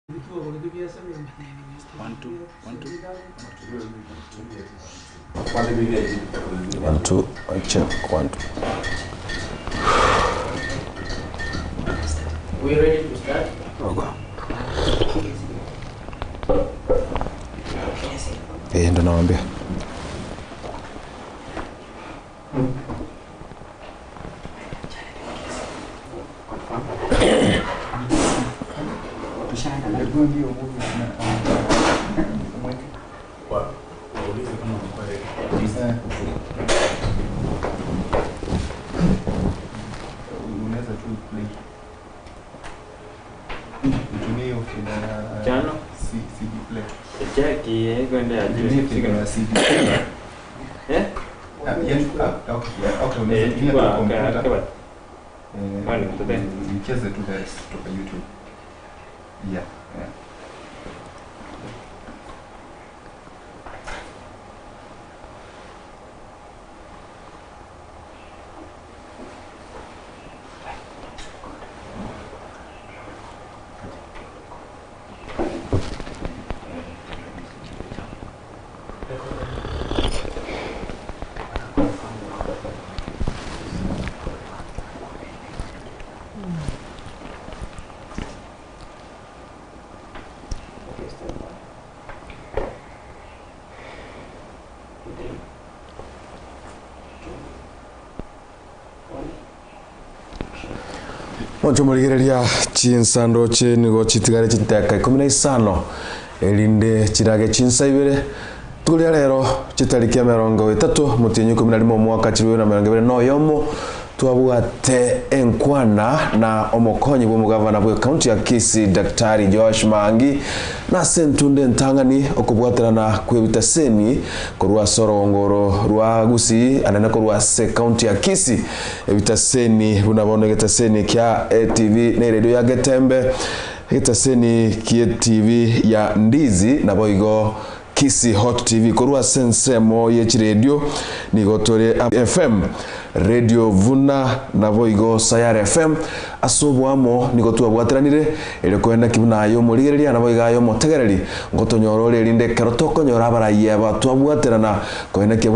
One, two, one, check, one, two. We ready to start? Okay. Eh, ndo nawaambia. Unaweza tu play utumie hiyo fida ya Chano. CD play. Chaki kwenda Utumie fida ya CD play. Eh? Ah, yaani, ah, okay, yeah, okay, unaweza Eh, tumia tu chukua kompyuta. kaba. Eh, Wale, mtoto. icheze tu direct kutoka YouTube. Yeah, yeah. Okay, stand by. Three, two, one. Moncho morigereria chinsando chinigo chitigare chiteka ikumi na isano erinde chirage chinsa ibere tukuria rero chitariki emerongo etato motienyi ikumi na rimo omwaka chirwe na merongo ibere na oyomo twabwate enkwana na omokonyi bwa omogavana bwa ekaunti ya Kisii Daktari Joash Maangi na ase entunde entang'ani okobwaterana kwa ebitaseni korwa ase orogongoro rwa Gusii anene korwa ase ekaunti ya Kisii ebitaseni buna bono egetaseni kia ATV na eredio ya Getembe egetaseni kia TV ya Ndizi nabo igo Kisii Hot TV korwa ase ensemo ye chiredio nigo tore FM Radio Vuna nabo igo Sayare FM ase obwamo nigo twabwateranire erio kwenda ki buna aye omorigereria nabo iga aye omotegereri ngotonyora ore erinde ekero tokonyora abaraiya aba twabwaterana koenda ki.